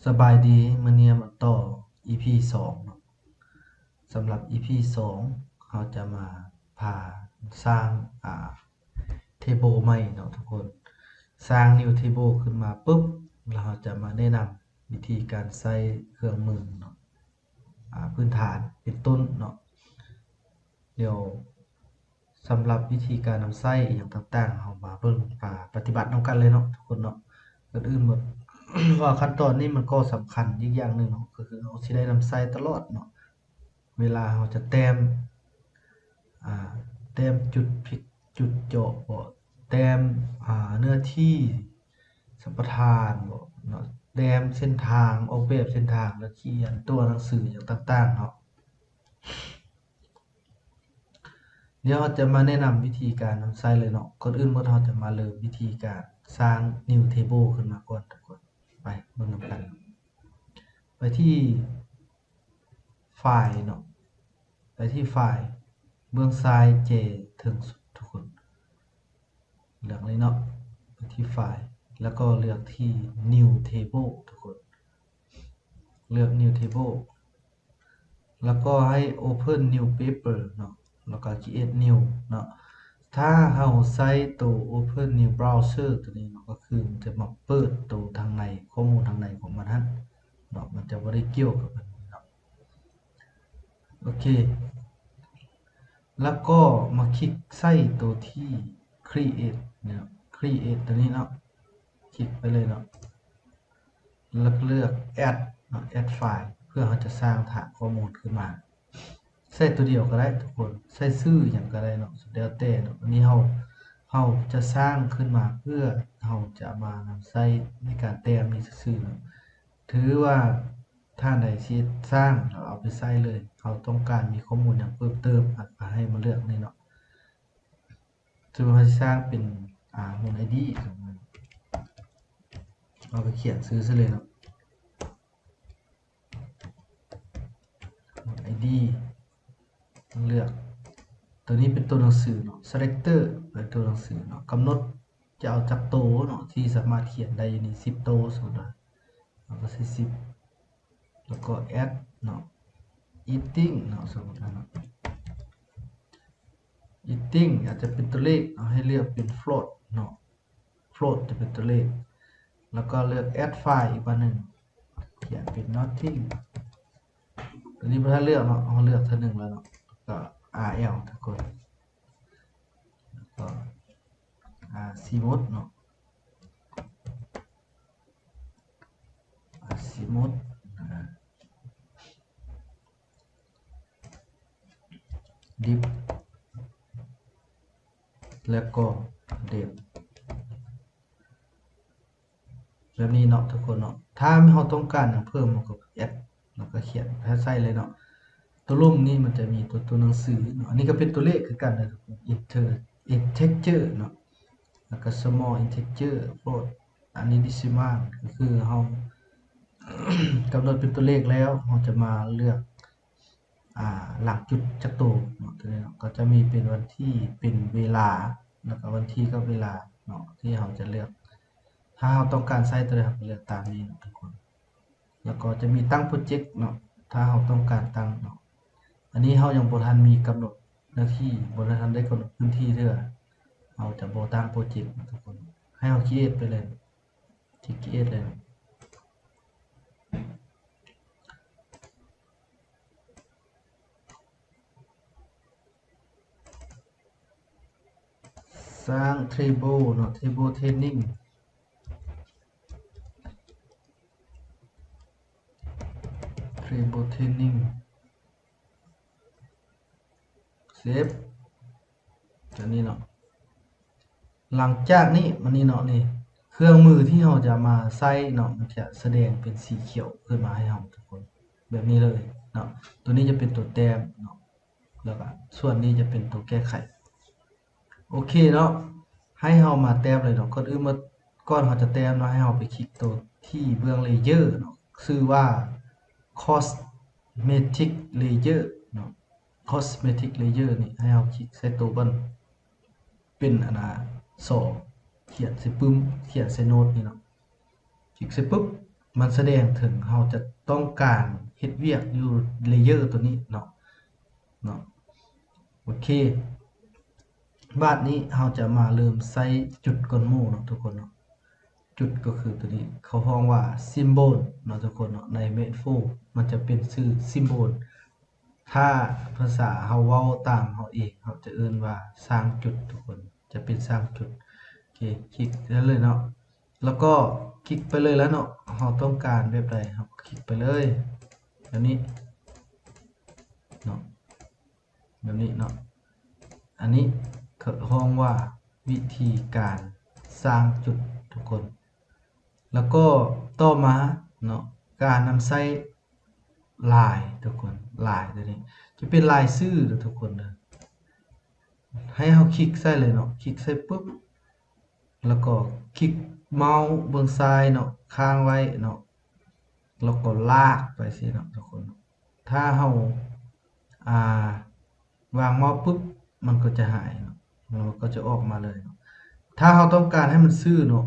ສະບາຍດີ ມື້ນີ້ມາຕໍ່ ອີພີສອງເນາະ. ສຳລັບ ອີພີສອງ ເຮົາຈະມາພາສ້າງ ອ່າ ເທເບິ້ລໃໝ່ເນາະທຸກຄົນ. ສ້າງນິວເທເບິ້ລຂຶ້ນມາປຶບ ແລ້ວເຮົາຈະມາແນະນຳວິທີການໃຊ້ເຄື່ອງມືເນາະ ອ່າ ພື້ນຖານເປັນຕົ້ນເນາະ. ດຽວສຳລັບວິທີການນຳໃຊ້ອີ່ຫຍັງຕ່າງໆ ເຮົາມາເບິ່ງ ອ່າ ປະຕິບັດນຳກັນເລີຍເນາະທຸກຄົນເນາະ. ກ່ອນອື່ນໝົດ ວ່າຂັ້ນຕອນນີ້ມັນກໍສຳຄັນອີກຢ່າງໜຶ່ງເນາະ ກໍຄືເຮົາຊິໄດ້ນຳໃຊ້ຕະຫຼອດເນາະ ເວລາເຮົາຈະແຕ້ມ ອ່າ ແຕ້ມຈຸດພິກ ຈຸດເຈາະບໍ ແຕ້ມ ອ່າ ເນື້ອທີ່ສຳປະທານບໍເນາະ ແຕ້ມເສັ້ນທາງ ອອກແບບເສັ້ນທາງ ແລ້ວຂຽນຕົວໜັງສືຫຍັງຕ່າງໆເນາະ. ດຽວເຮົາຈະມາແນະນຳວິທີການນຳໃຊ້ເລີຍເນາະ. ກ່ອນອື່ນໝົດເຮົາຈະມາເລີ່ມວິທີການສ້າງນິວເທເບິ້ລຂຶ້ນມາກ່ອນທຸກຄົນ. ໄປເບິ່ງນຳກັນ. ໄປທີ່ ໄຟລ໌ເນາະ ໄປທີ່ໄຟລ໌ ເບື້ອງຊ້າຍເຈເທິງສຸດທຸກຄົນ ເລືອກນີ້ເນາະ ໄປທີ່ໄຟລ໌ ແລ້ວກໍເລືອກທີ່ນິວເທເບິ້ລທຸກຄົນ ເລືອກນິວເທເບິ້ລ ແລ້ວກໍໃຫ້ໂອເພິນນິວເປເປີເນາະ ແລ້ວກໍຄຣີເອດນິວເນາະ. ຖ້າເຮົາໃຊ້ໂຕໂອເພິນນິວບຣາວເຊີໂຕນີ້ເນາະ ກໍຄືມັນຈະມາເປີດໂຕທາງໃນ ຂໍ້ມູນທາງໃນຂອງມັນຫັ້ນເນາະ ມັນຈະບໍ່ໄດ້ກ່ຽວກັບອັນນີ້ເນາະ. ໂອເຄ ແລ້ວກໍມາຄລິກໃສ່ໂຕທີ່ຄຣີເອດເນາະ ຄຣີເອດໂຕນີ້ເນາະ ຄລິກໄປເລີຍເນາະ ແລ້ວກໍເລືອກແອັດເນາະ ແອັດໄຟລ໌ ເພື່ອເຮົາຈະສ້າງຖານຂໍ້ມູນຂຶ້ນມາ. ໃສ່ໂຕດຽວກໍໄດ້ທຸກຄົນ ໃສ່ຊື່ຫຍັງກໍໄດ້ເນາະ ສຸດແລ້ວແຕ່ເນາະ. ອັນນີ້ເຮົາ ເຮົາຈະສ້າງຂຶ້ນມາເພື່ອເຮົາຈະມານຳໃຊ້ໃນການແຕ້ມນີ້ຊື່ໆເນາະ. ຖືວ່າທ່ານໃດຊິສ້າງ ເຮົາເອົາໄປໃສ່ເລີຍ ເຮົາຕ້ອງການມີຂໍ້ມູນຫຍັງເພີ່ມເຕີມ ເຮົາກໍໃຫ້ມາເລືອກນີ້ເນາະ. ສົມມຸດເຮົາຊິສ້າງເປັນ ອ່າ ຮຸນໄອດີ ເຮົາກໍຂຽນຊື່ໃສ່ເລີຍເນາະ ຮຸນໄອດີ ເລືອກ ໂຕນີ້ເປັນໂຕໜັງສືເນາະ ເຊເລັກເຕີເປັນໂຕໜັງສືເນາະ ກຳນົດຈະເອົາຈັກໂຕເນາະ ທີ່ສາມາດຂຽນໄດ້ຢູ່ນີ້ ສິບໂຕ ສົມມຸດວ່າ ເຮົາກໍໃສ່ສິບ ແລ້ວກໍແອັດເນາະ ອີດຕິງເນາະ ສົມມຸດວ່າເນາະ ອີດຕິງ ອາດຈະເປັນຕົວເລກເນາະ ໃຫ້ເລືອກເປັນຟລອດເນາະ ຟລອດຈະເປັນຕົວເລກ ແລ້ວກໍເລືອກແອັດໄຟລ໌ອີກບາດໜຶ່ງ ຂຽນເປັນນອດທິງ ຕົວນີ້ບໍ່ທັນເລືອກເນາະ ເຮົາເລືອກເທື່ອໜຶ່ງແລ້ວເນາະ ກໍອາແອລທຸກຄົນ ແລ້ວກໍອາຊີມົດເນາະ ອາຊີມົດ ອາ ດິບ ແລ້ວກໍເດັບ ແບບນີ້ເນາະທຸກຄົນເນາະ. ຖ້າເຮົາຕ້ອງການຫຍັງເພີ່ມ ເຮົາກໍແອັດ ແລ້ວກໍຂຽນໃສ່ເລີຍເນາະ. ຕົວລຸ່ມນີ້ມັນຈະມີຕົວ ຕົວໜັງສືເນາະ. ອັນນີ້ກໍເປັນຕົວເລກຄືກັນເດີ ອິນເທີ ອິນເທັກເຈີເນາະ ແລ້ວກໍສະມໍອິນເທັກເຈີ ໂຟລດ ອັນນີ້ເດຊິມານ ກໍຄືເຮົາກຳນົດເປັນຕົວເລກແລ້ວ ເຮົາຈະມາເລືອກ ອ່າ ຫຼັງຈຸດຈັກໂຕເນາະ ຕົວນີ້ເນາະ ກໍຈະມີເປັນວັນທີ ເປັນເວລາ ແລ້ວກໍວັນທີກັບເວລາເນາະ ທີ່ເຮົາຈະເລືອກ. ຖ້າເຮົາຕ້ອງການໃຊ້ຕົວໃດ ເຮົາກໍເລືອກຕາມນີ້ເນາະທຸກຄົນ. ແລ້ວກໍຈະມີຕັ້ງໂປຣເຈັກເນາະ ຖ້າເຮົາຕ້ອງການຕັ້ງເນາະ. ອັນນີ້ເຮົາຍັງບໍ່ທັນມີກຳນົດເນື້ອທີ່ ບໍ່ໄດ້ ທັນໄດ້ກຳນົດພື້ນທີ່ເທື່ອ ເຮົາຈະບໍ່ຕັ້ງໂປຣເຈັກເນາະທຸກຄົນ. ໃຫ້ເຮົາຄຣີເອດໄປເລີຍ ຄລິກຄຣີເອດເລີຍ. ສ້າງເທເບິ້ລເນາະ ເທເບິ້ລເທຣນນິງ ເທເບິ້ລເທຣນນິງ ເຊບ ຕົວນີ້ເນາະ. ຫຼັງຈາກນີ້ ມານີ້ເນາະ ນີ້ ເຄື່ອງມືທີ່ເຮົາຈະມາໃຊ້ເນາະ ມັນຈະສະແດງເປັນສີຂຽວຂຶ້ນມາໃຫ້ເຮົາທຸກຄົນ ແບບນີ້ເລີຍເນາະ. ຕົວນີ້ຈະເປັນຕົວແຕ້ມເນາະ ແລ້ວກໍສ່ວນນີ້ຈະເປັນຕົວແກ້ໄຂ. ໂອເຄເນາະ ໃຫ້ເຮົາມາແຕ້ມເລີຍເນາະ. ກ່ອນອື່ນໝົດ ກ່ອນເຮົາຈະແຕ້ມເນາະ ໃຫ້ເຮົາໄປຄລິກໂຕທີ່ເບື້ອງເລເຢີເນາະ ຊື່ວ່າ ຄອສເມຕິກເລເຢີເນາະ. ຄອສເມຕິກເລເຢີນີ້ ໃຫ້ເຮົາຄລິກໃສ່ໂຕບ່ອນເປັນອັນນ່າ ສອງ ຂຽນໃສ່ປຶ້ມ ຂຽນໃສ່ໂນ້ດນີ້ເນາະ. ຄລິກໃສ່ປຶບ ມັນສະແດງເຖິງເຮົາຈະຕ້ອງການເຮັດວຽກຢູ່ເລເຢີໂຕນີ້ເນາະ ເນາະ. ໂອເຄ ບາດນີ້ເຮົາຈະມາເລີ່ມໃຊ້ຈຸດກ່ອນໝູ່ເນາະທຸກຄົນເນາະ. ຈຸດກໍຄືໂຕນີ້ ເຂົາຮ້ອງວ່າ symbol ເນາະທຸກຄົນເນາະ. ໃນ Mate four ມັນຈະເປັນຊື່ symbol. ຖ້າພາສາເຮົາເວົ້າຕາມເຮົາເອງ ເຮົາຈະເອີ້ນວ່າສ້າງຈຸດທຸກຄົນ ຈະເປັນສ້າງຈຸດ. ໂອເຄ ຄລິກໄດ້ເລີຍເນາະ ແລ້ວກໍຄລິກໄປເລີຍລະເນາະ. ເຮົາຕ້ອງການແບບໃດ ເຮົາກໍຄລິກໄປເລີຍ ແບບນີ້ເນາະ ແບບນີ້ເນາະ. ອັນນີ້ເຂົາຮ້ອງວ່າວິທີການສ້າງຈຸດທຸກຄົນ. ແລ້ວກໍຕໍ່ມາເນາະ ການນຳໃຊ້ລາຍທຸກຄົນ ລາຍໂຕນີ້ຈະເປັນລາຍຊື່ເດີທຸກຄົນເດີ. ໃຫ້ເຮົາຄລິກໃສ່ເລີຍເນາະ ຄລິກໃສ່ປຶບ ແລ້ວກໍຄລິກເມົາສ໌ເບື້ອງຊ້າຍເນາະ ຄ້າງໄວ້ເນາະ ແລ້ວກໍລາກໄປຊີ້ເນາະທຸກຄົນ. ຖ້າເຮົາ ອ່າ ວາງເມົາສ໌ປຶບ ມັນກໍຈະຫາຍເນາະ ແລ້ວມັນກໍຈະອອກມາເລີຍເນາະ. ຖ້າເຮົາຕ້ອງການໃຫ້ມັນຊື່ເນາະ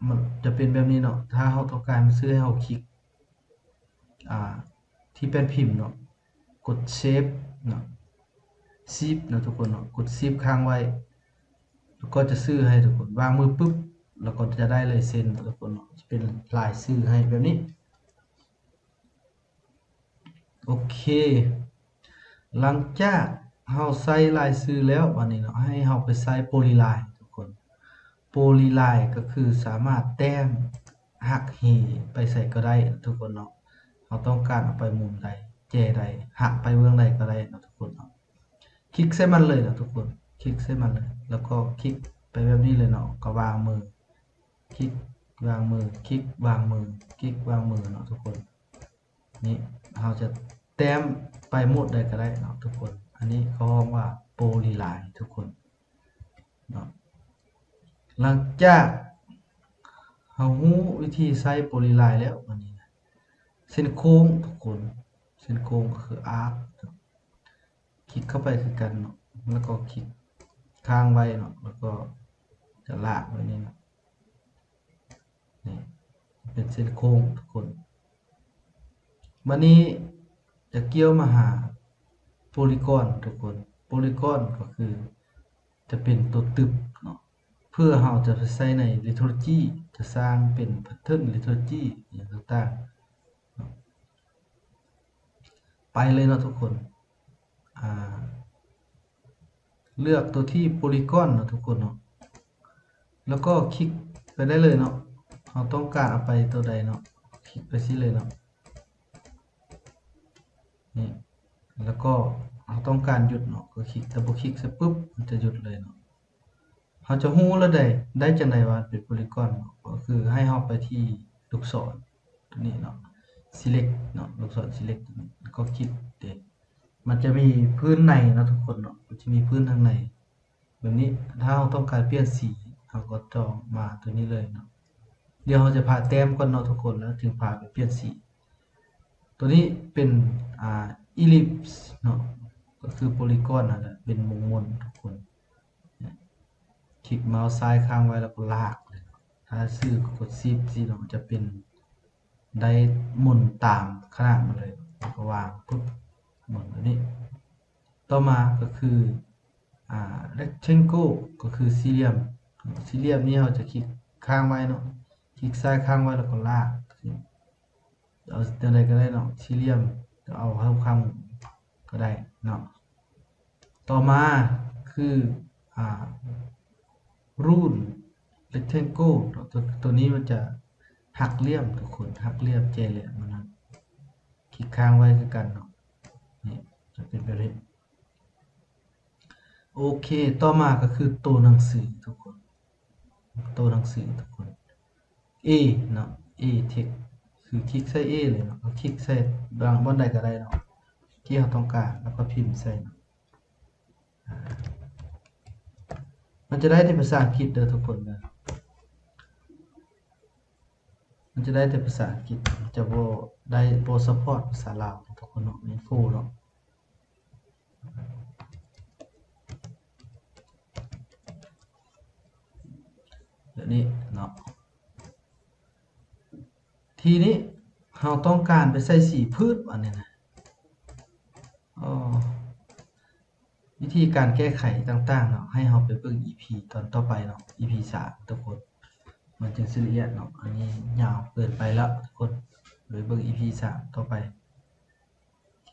ມັນຈະເປັນແບບນີ້ເນາະ. ຖ້າເຮົາຕ້ອງການໃຫ້ມັນຊື່ ໃຫ້ເຮົາຄລິກ ອ່າ ທີ່ແປ້ນພິມເນາະ ກົດ Shift ເນາະ Shift ເນາະທຸກຄົນເນາະ ກົດ Shift ຄ້າງໄວ້ ແລ້ວກໍຈະຊື່ໃຫ້ທຸກຄົນ. ວາງມືປຶບ ແລ້ວກໍຈະໄດ້ລາຍເຊັນເນາະທຸກຄົນເນາະ ຈະເປັນລາຍຊື່ໃຫ້ແບບນີ້. ໂອເຄ ຫຼັງຈາກເຮົາໃສ່ລາຍຊື່ແລ້ວ ບາດນີ້ເນາະ ໃຫ້ເຮົາໄປໃສ່ Polyline ທຸກຄົນ. Polyline ກໍຄືສາມາດແຕ້ມ ຫັກເຫໄປໃສກໍໄດ້ທຸກຄົນເນາະ. ເຮົາຕ້ອງການເອົາໄປມຸມໃດ ແຈໃດ ຫັກໄປເບື້ອງໃດກໍໄດ້ເນາະທຸກຄົນເນາະ. ຄລິກໃສ່ມັນເລີຍເນາະທຸກຄົນ ຄລິກໃສ່ມັນເລີຍ ແລ້ວກໍຄລິກໄປແບບນີ້ເລີຍເນາະ ກໍວາງມື ຄລິກ ວາງມື ຄລິກ ວາງມື ຄລິກ ວາງມືເນາະທຸກຄົນ. ນີ້ເຮົາຈະແຕ້ມໄປໂໝດໃດກໍໄດ້ເນາະທຸກຄົນ. ອັນນີ້ເຂົາຮ້ອງວ່າ Polyline ທຸກຄົນເນາະ. ຫຼັງຈາກເຮົາຮູ້ວິທີໃຊ້ Polyline ແລ້ວ ບາດນີ້ເສັ້ນໂຄ້ງທຸກຄົນ ເສັ້ນໂຄ້ງກໍຄື Arc ຄລິກເຂົ້າໄປຄືກັນເນາະ ແລ້ວກໍຄລິກຄ້າງໄວ້ເນາະ ແລ້ວກໍຈະລາກໄວ້ນີ້ເນາະ. ນີ້ເປັນເສັ້ນໂຄ້ງທຸກຄົນ. ບາດນີ້ຈະກ່ຽວມາຫາໂປລີກອນທຸກຄົນ. ໂປລີກອນກໍຄືຈະເປັນຕົວຕຶບເນາະ ເພື່ອເຮົາຈະໄປໃຊ້ໃນລິໂທໂລຈີ ຈະສ້າງເປັນແພັດເທີນລິໂທໂລຈີ ອີ່ຫຍັງຕ່າງໆເນາະ. ໄປເລີຍເນາະທຸກຄົນ. ອ່າ ເລືອກຕົວທີ່ໂປລີກອນເນາະທຸກຄົນເນາະ ແລ້ວກໍຄລິກໄປໄດ້ເລີຍເນາະ. ເຮົາຕ້ອງການເອົາໄປຕົວໃດເນາະ ຄລິກໄປຊີ້ເລີຍເນາະ. ນີ້ ແລ້ວກໍເຮົາຕ້ອງການຢຸດເນາະ ກໍຄລິກ ດັບເບິນຄລິກໃສ່ປຶບ ມັນຈະຢຸດເລີຍເນາະ. ເຮົາຈະຮູ້ລະໄດ ໄດ້ຈັ່ງໃດວ່າເປັນໂປລີກອນເນາະ ກໍຄືໃຫ້ເຮົາໄປທີ່ລູກສອນຕົວນີ້ເນາະ ຊີເລັກເນາະ ລູກສອນຊີເລັກຕົວນີ້ ແລ້ວກໍຄລິກເດ ມັນຈະມີພື້ນໃນເນາະທຸກຄົນເນາະ ມັນຈະມີພື້ນທາງໃນແບບນີ້. ຖ້າເຮົາຕ້ອງການປ່ຽນສີ ເຮົາກໍຈອງມາຕົວນີ້ເລີຍເນາະ. ດຽວເຮົາຈະພາແຕ້ມກ່ອນເນາະທຸກຄົນ ແລ້ວຈຶ່ງພາໄປປ່ຽນສີ. ຕົວນີ້ເປັນ ອ່າ ອີລິບເນາະ ກໍຄືໂປລີກອນຫັ້ນແຫຼະ ເປັນວົງມົນທຸກຄົນ. ຄລິກເມົາສ໌ຊ້າຍຄ້າງໄວ້ ແລ້ວກໍລາກເລີຍ. ຖ້າຊື່ກົດຊິບຊີ້ເນາະ ຈະເປັນໄດ້ມົນຕາມຂະໜາດມາເລີຍ ແລ້ວກໍວາງປຶບ ໝູນແບບນີ້. ຕໍ່ມາກໍຄື ອ່າ ເຣັກແທງໂກ ກໍຄືສີ່ຫຼ່ຽມ. ສີ່ຫຼ່ຽມນີ້ເຮົາຈະຄລິກຄ້າງໄວ້ເນາະ ຄລິກຊ້າຍຄ້າງໄວ້ ແລ້ວກໍລາກ ເອົາແນວໃດກໍໄດ້ເນາະ ສີ່ຫຼ່ຽມ ເອົາເຂົ້າຂ້າງກໍໄດ້ເນາະ. ຕໍ່ມາຄື ອ່າ ຣູນເຣັກແທງໂກ ຕົວ ຕົວນີ້ມັນຈະຫັກຫຼ່ຽມທຸກຄົນ ຫັກຫຼ່ຽມ ແຈຫຼ່ຽມມັນນະ. ຄລິກຄ້າງໄວ້ຄືກັນເນາະ ນີ້ຈະເປັນແບບນີ້. ໂອເຄ ຕໍ່ມາກໍຄືໂຕໜັງສືທຸກຄົນ ໂຕໜັງສືທຸກຄົນ ເອເນາະ ເອເທັກ ຄືຄລິກໃສ່ເອເລີຍເນາະ ຄລິກໃສ່ບ່ອນໃດກໍໄດ້ເນາະ ທີ່ເຮົາຕ້ອງການ ແລ້ວກໍພິມໃສ່ເນາະ. ມັນຈະໄດ້ແຕ່ພາສາອັງກິດເດີທຸກຄົນເດີ ມັນຈະໄດ້ແຕ່ພາສາອັງກິດ ຈະບໍ່ໄດ້ ບໍ່ຊັບພອດພາສາລາວເນາະທຸກຄົນເນາະ ໃນໂຟເນາະ. ແບບນີ້ເນາະ ເທ ທີນີ້ເຮົາຕ້ອງການໄປໃສ່ສີພືດ ອັນນີ້ນະ. ອໍ ວິທີການແກ້ໄຂຕ່າງໆເນາະ ໃຫ້ເຮົາໄປເບິ່ງອີພີຕອນຕໍ່ໄປເນາະ ອີພີສາມ ທຸກຄົນ ມັນຈຶ່ງຊິລະອຽດເນາະ. ອັນນີ້ຍາວເກີນໄປແລ້ວທຸກຄົນ ໄປເບິ່ງອີພີສາມຕໍ່ໄປ. ໂອເຄ